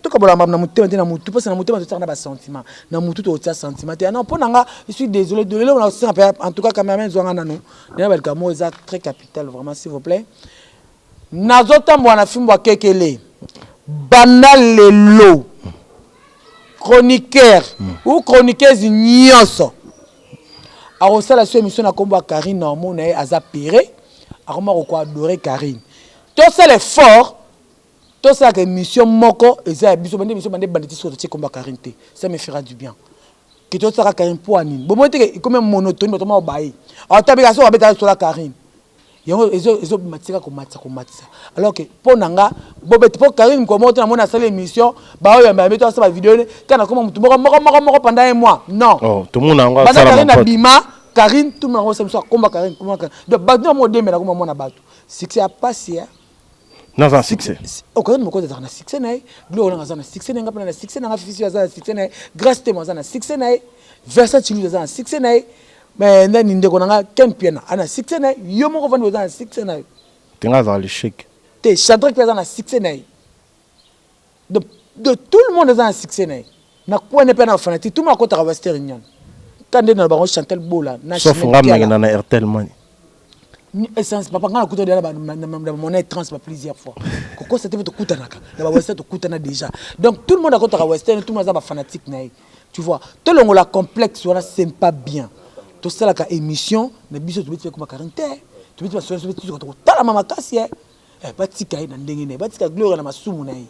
tokabola makambo na motema te na mutu parce que na motema totiaka na ba sentiment na mutu tokotia sentiment te. Non mpo na nga je suis désolé de lelo na senga pe en tout cas cameraman zwanga nanu nena balika moko eza très capital vraiment s'il vous plaît. Nazotambola na fimbo ya kekele banda lelo chroniqueur ou chroniqueuse nyonso akosala so émission na kombo ya Carine na omona ye aza pire akoma ko adorer Carine. Tosala effort tosalaka émission moko eza ya biso bande émission bande bande ti soki totie kombo ya Carine te, ça me fera du bien que tosalaka Carine po anini bomoi te ke ekomi monotonie bato moko baye atabika so babetaka sola Carine yango ezomatisa komatisa komatisa alors que mpo na nga bobeti mpo Carine mokolo moko te namoni asali émission baoyamba yambe to asala bavideo ne kaka nakoma motu moko moko moko moko pendant un mois non. Oh, tomona yango banda asala Carine mapote. abima Carine tout le monde akosala biso akomba Carine komba Carine donc bato nde bamodembela koma mona bato succès ya pasi ya Naza na succès. Okoki mokonzi azalaka na succès na ye, Gloire Olanga aza na succès na ye, nga mpe na succès na nga, Fifi aza na succès na ye, Grace Temo aza na succès na ye, Vincent Chiluzi aza na succès na ye, mais nani ndeko na nga Ken Piana aza na succès na ye, yo moko ovandi oza na succès na yo. Te nga azala l'échec. Te Shadrack mpe aza na succès na ye. Donc de tout le monde aza na succès na ye. Na kwene mpe na fanatique, tout le monde akotaka Western Union. Ka nde na bango Chantal Bola na Sauf Chimène nga Kiala. mnangenda na Airtel Money. Ni essence papa nga nakuta deja na monnaie trans ba plusieurs fois kokosa te mpe tokutanaka na ba western tokutana déjà donc tout le monde akotaka western, tout le monde aza ba fanatique na ye, tu vois. Tolongola complexe wana, c'est pas bien. Tosalaka émission na biso tobeti mpe koma Carine te, tobeti basolo tobeti tokotalama makasi eh batika ye na ndenge na ye, batika Gloire na masumu na ye,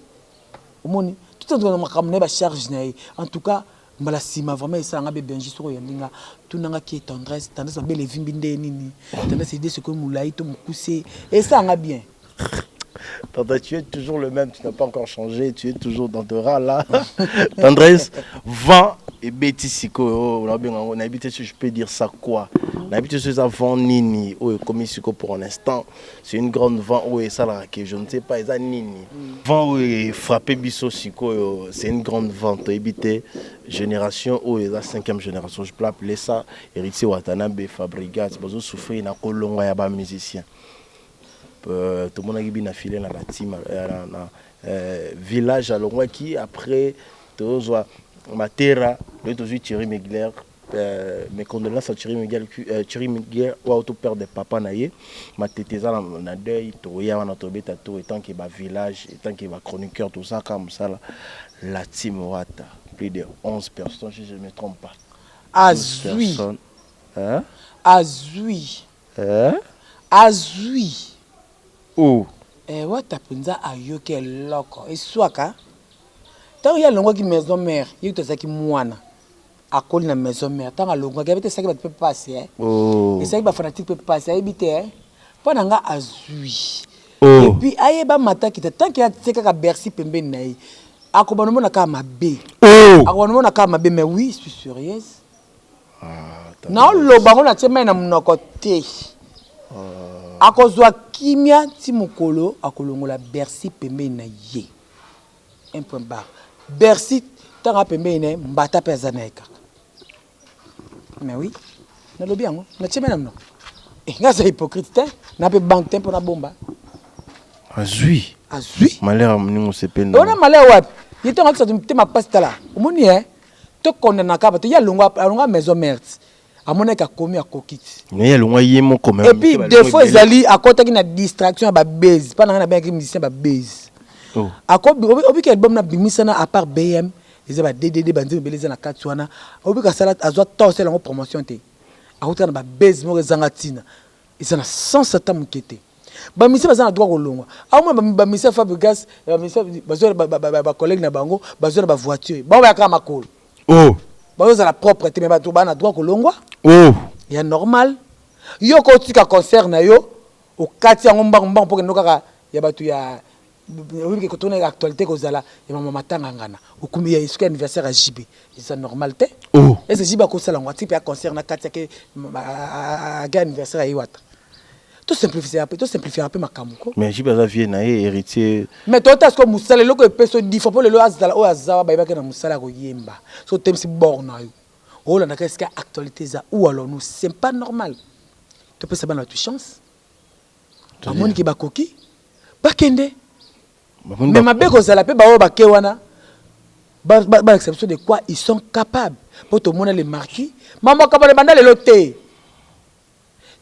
omoni tout na makambo na ye bacharge na ye. En tout cas mbala nsima vraiment esalanga be Benji soko oyambi nga tunanga ki tendresse tendresse mabele evimbi nde nini tendresse ide soki molai to mokuse esalanga bien. Tendresse, tu es toujours le même, tu n'as pas encore changé, tu es toujours dans te rats là. Tendresse, vent et bêtise siko, on a habité si je peux dire ça quoi. On a habité sur ça vent nini, oh comme siko pour l'instant, c'est une grande vent oh et ça là que je ne sais pas ça nini. Vent oh et frappé biso siko, c'est une grande vent, éviter génération oh et la cinquième génération, je peux appeler ça Héritier Watanabe, Fabregas, bazo souffrir na kolonga ya ba musicien. Tout le monde a bien affilé dans la team, na village à Longwaki. Après tozwa Matera, le tozwi Thierry Mugler. Mes condoléances à Thierry Miguel, Thierry Miguel oyo auto perdre papa na ye. Matete eza na deuil, toya wana tobeta to etant que ba village, etant que ba chroniqueur, tozalaka mosala. La team Wata, plus de 11 personnes si je ne me trompe pas. Azui. Hein? Azui. Hein? Azui. Oh. Eh, Wata mpenza ayoki eloko eswaka ntango ye alongwaki maison mère. Ye kutu azalaki mwana, akoli na maison mère. Ntango alongwaki, ayebi te, esalaki bato mpe pasi, eh. Oh. Esalaki bafanatique mpe pasi, ayebi te, eh. Mpo na nga azwi. Oh. Et puis ayeba matakita, tant que atie kaka Bercy pembeni na ye, akobanda omona kaka mabe. Oh. Akobanda omona kaka mabe. Mais oui, je suis sérieuse. Ah, naoloba ngo, natie mai na monoko te. Akozwa kimia ti mokolo akolongola Bercy pembeni na ye, un point barre. Bercy ntango apembeni na ye, mbata mpe aza na ye kaka. Mais oui, nalobi yango, natie mai na monoko. Eh, nga aza hypocrite te, na mpe banque te mpo nabomba. Azwi. Azwi. Malheur ya moningo osepeli. Ona malheur wapi? Ye ntango akisa te mapasi. Tala, omoni e tokondamnaka bato. Ye alongwa maison mère, amonaki akomi, akoki ti. Mais ye alongwa ye moko. Et puis défaut ezali, akɔtaki na distraction ya babase. Mpa na ngai nabengaki musicien babase. Oh. Obiki album na bimisana, à part BM, eza ba DDD, banzembo ebele eza na kati wana. Obiki asala, azwa temps osala yango promotion te. Akotaka na babase moko ezanga ntina, eza na sens ata moke te. Bamusicien baza na droit kolongwa. Aomona bamusicien Fabregas, bamusicien bazwa bacollègue na bango, bazwa na bavoiture, bango bayaka makolo. Oh. Bazozala propre te, mais bato baa na droit kolongwa. Oh. Ya normal, yo kotika concert na yo, okati yango mbangu mbangu mpo kende kaka ya bato ya oyebi kotuna actualité kozala ya mama matanga ngana okumi ya soki anniversaire ya JB, eza normal te. Oh. Ese JB akosala yango, atiki mpe ya concert na kati yake ake anniversaire ya ye Wata. Tosimplifier mpe makambo ko. Mais JB aza vie na ye, héritier. Mais tota siko mosala, eloko epesi yo difo mpo lelo azala oyo aza, bayebaki na mosala ya koyemba. So otemisi bord na yo, olandaka esika actualité eza. Ou alors nous, c'est pas normal. Topesa bana bato chance, bamoniki bakoki, bakende. Mais mabe kozala mpe baoyo bake wana, balakisa biso de quoi ils sont capables, mpo tomona le marquis makambo ebanda lelo te.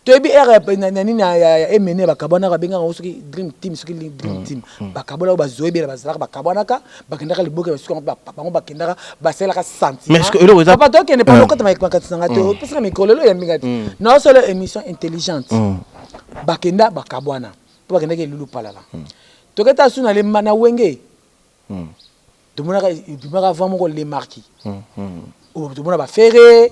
Toyebi ere na nini ya emene, bakabwanaka, babengaka yango soki dream team, soki dream team. Bakabwana oyo bazoyebela, bazalaka bakabwanaka, bakendaka liboke, basuka bango, bakendaka, basalelaka sentiment. Papa, tokende pa lokota makati nanga te, opesaka mikolo lelo oyambinga te, naosala émission intelligente. Bakenda, bakabwana mpo bakendaki elulu palala. Toketa su na Wenge, tomonaka ebimaka avant moko le marquis oyo, tomona baFerre,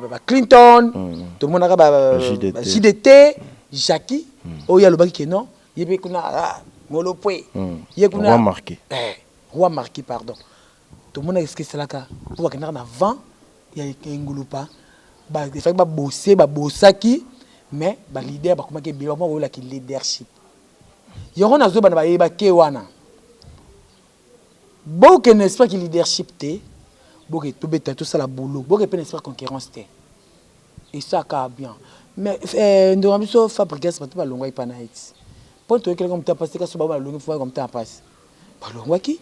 baClinton, tomonaka baJDT, Jacki oyo alobaki ke non, ye mpe kuna molopwe ye kuna. Roi Marquis. Roi Marquis, pardon. Tomonaka esika esalaka mpo bakendaka na vent ya engulupa, efaki babose, babosaki. Mais baleader bakomaki ebele, bakoma koyolaki leadership yango. Nazobana bayeba ke wana bokende esprit ki leadership te, boke tobeta, tosala boulot, boke mpe na esprit concurrence te, esaka bien. Mais ndeko na biso Fabregas, bato balongwaki mpa na ye ti mpo toyekelaka moto ya pasi te. Kasi bango balongi fo moto ya pasi, balongwaki,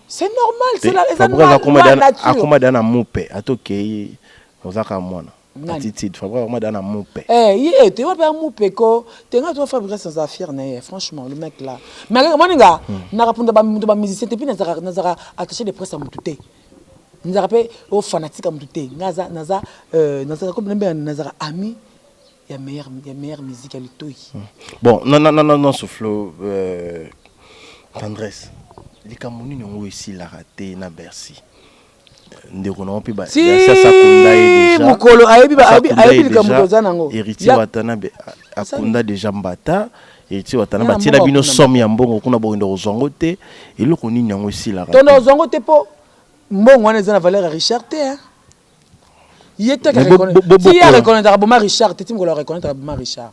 c'est normal, c'est eza loi nature. Akoma da na mupe, atokei ozaka mwana attitude. Fabregas akoma da na mupe. Eh, ye te wapi amupe ko te. Nga to Fabregas naza fier na ye, franchement, le mec là. Mais moninga nakapunda bamoto bamusicien te, mpe nazaka attaché de presse ya motu te, nazaka mpe o fanatique ya motu te. Nga naza nazaka comme nazaka ami ya meilleure musique ya litoi. Bon, non, non, non, non, souffle, Tendresse, likambo nini yango esilaka te na Bercy, ndeko na mpe? Si mokolo ayebi likambo toza nango. Héritier Watanabe akunda déjà mbata. Héritier Watanabe batiela bino somme ya mbongo kuna, bokende kozwa yango te. Eloko nini yango esilaka? Tondo ozwa yango te, mpo mbongo wana eza na valeur ya Richard te. Ye te, si ye areconnaîtraka boma Richard te, ti mokolo areconnaîtraka boma Richard.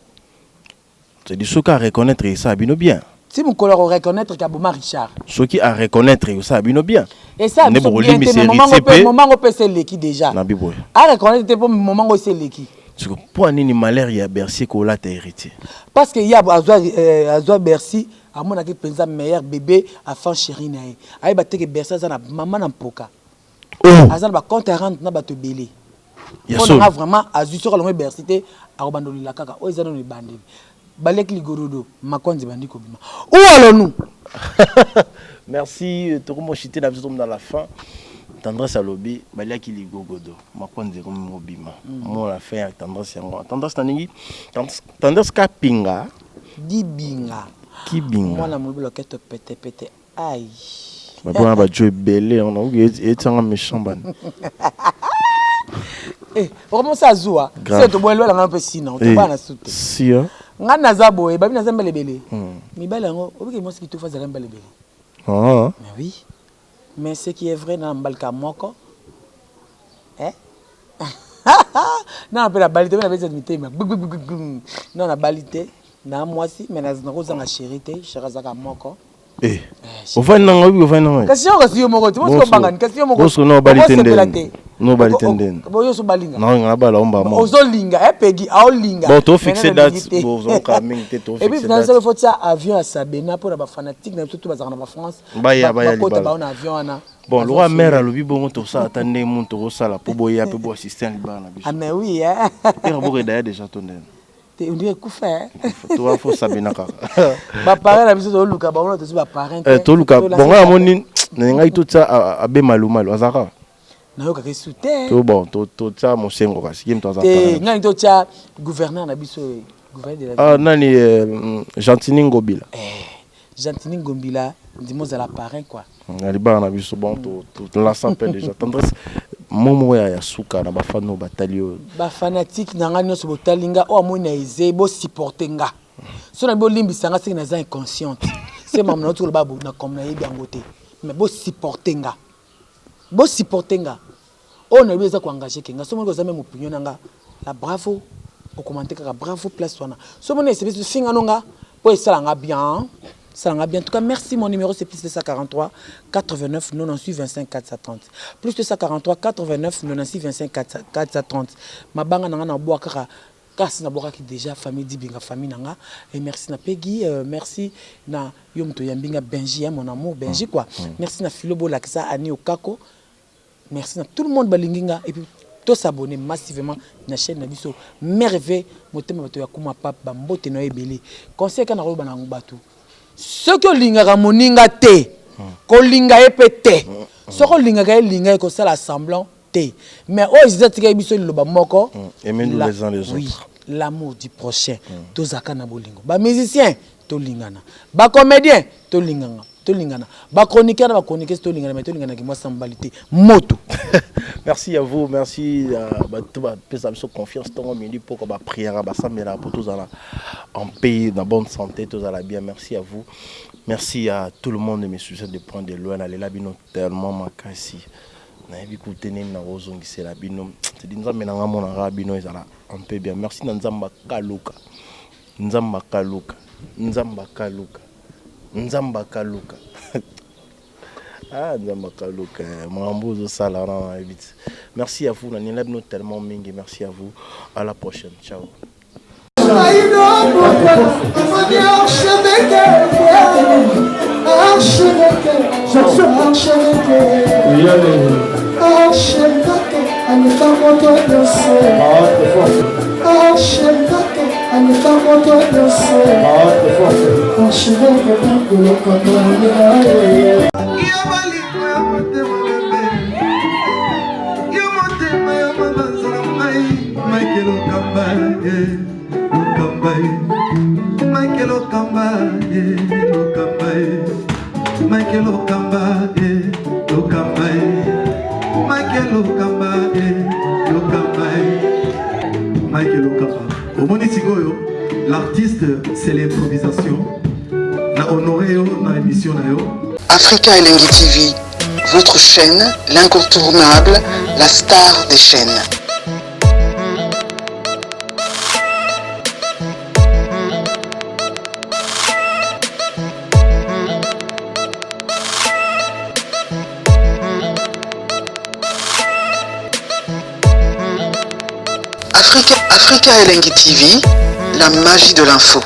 C'est-à-dire soki areconnaître, esala bino bien? Ti mokolo akoreconnaître ka boma Richard. Soki areconnaître, esala bino bien? Esala biso bien te, mais moment ngo mpe ese eleki déjà. Na biboye. Areconnaître te, mpo moment ngo ese eleki. Mpo nini malheur ya Bercy kolata héritier? Parce que ye azwa Bercy, amonaki mpenza meilleur bébé, enfant chéri na ye. Ayeba te ke Bercy aza na mama na mpoka, aza na bacompte à rendre na bato ebele. Mpo na nga vraiment azwi soki alongwe Bercy te akobanda olela kaka oyo eza nano ebandeli. Baleki ligorodo makonzi ebandi kobima. Où allons-nous? Merci tokomi kochite na biso tokomi na la fin. Tendresse alobi baliaki ligogodo makonzi ekomi kobima. Mot la fin ya Tendresse yango. Tendresse nalingi Tendresse kapinga. Dibinga. Kibinga. Mwana molobi loketo pete pete Aïe. Bato wana bajo ebele nakoki etianga méchant bani. Eh, okomosa azua. Se to boye lwala nga mpe sina, to bana sute. Si hein. Nga naza boye, babi naza mbele ebele. Mibali yango, obiki mwasi kitufa azala mbele ebele. Ah. Mais oui. Mais ce qui est vrai na mbali ka moko. Eh? Na mpe na bali te, na beti mitema. Na na bali te, na mwasi mais nakozanga chéri te, chéri azaka moko. Eh, ofandi na ngai ofandi na ngai kasi yo kasi yo moko te mosi obangani kasi yo moko boso no bali te ndeni no bali te ndeni boyo so balinga na ngai bala omba mo ozolinga eh pegi aolinga bon to fixer date bo zo ka mingi te to fixer date et puis na faut tia avion ya Sabena pour ba fanatique na biso tout bazaka na ba France baya baya bakota ba na avion wana bon lokola mère alobi bongo tosala ata ndenge moto tokosala mpo boya mpe boassiste libala na biso ah mais oui hein ere bokedaya déjà to ndeni Te on dirait kufa hein. Toa fo sabina kaka. Ba parrain na biso toluka bango na tosi ba parrain te. Eh toluka bongo ya moni na ngai totia abe malu malu azaka. Nayokaka esu te. To bon to totia mosengo kasi ye moto aza parrain. Te ngai totia gouverneur na biso gouverneur de la ville. Ah nani euh, Gentini Ngobila. Eh Gentini Ngombila ndimo ozala parrain quoi. Na libala na biso bon to to lance appel déjà tendresse mot moko ya ya suka na ba fan oyo batali yo. Ba fanatique na nga nionso botali nga oyo amoni na eze bo supporter nga soki na bolimbisa nga seke naza inconsciente se makambo nauti koloba bo na comme nayebi yango te mais bo supporter nga bo supporter nga Oyo nalobi eza ko engager ke nga soki omoni oza meme opinion na nga la bravo o commente kaka bravo place wana soki omoni esepesi finga no nga po esala nga bien esala nga bien en tout cas merci mon numéro c'est plus 243 89 98 25 430 plus 243 89 96 25 430 mabanga na nga na bwa kaka kasi na bwakaki déjà famille Dibinga famille na nga et merci na Peggy euh, merci na yo moto oyambi nga Benji hein, mon amour Benji quoi merci na Philo bolakisa Annie Okako Merci na tout le monde balingi nga et puis to s'abonner massivement na chaîne na biso merveille motema bato ya kuma pape ba mbote na yo ebele conseil kana koloba na bato soki olingaka moninga te kolinga ye pe te soki olingaka ye linga ye kosala semblant te mais oyo Jesus atikaki biso liloba moko aimez-nous les uns les oui autres l'amour du prochain tozalaka na bolingo ba musiciens tolingana ba comédiens tolinganga Tolingana. Ba chroniqueurs na ba chroniqueuses tolingana mais tolingana ki mwasi na mobali te. Moto. Merci à vous, merci à bato ba pesa biso confiance tongo midi poko ba prière ba sambela po tozala en paix na bonne santé tozala bien. Merci à vous. Merci à tout le monde mes sujets de prendre de loin na lela bino tellement makasi. Nayebi kutu te nini nakozongisela bino. C'est nzambe na nga monaka bino ezala un peu bien. Merci na nzambe akaluka. Nzambe akaluka. Nzambe akaluka. Nzambe akaluka ah Nzambe akaluka makambo ozosala wana nayebi te. Merci à vous nalinga bino tellement mingi merci à vous à la prochaine ciao. Michael Okamba, eh, Okamba, eh. Michael Okamba, eh, Okamba, eh. Michael Okamba. Omoni sikoyo, l'artiste c'est l'improvisation. Na honoré yo na émission na yo. Africa Elengi TV, votre chaîne, l'incontournable, la star des chaînes. Africa, Africa Elengi TV, la magie de l'info.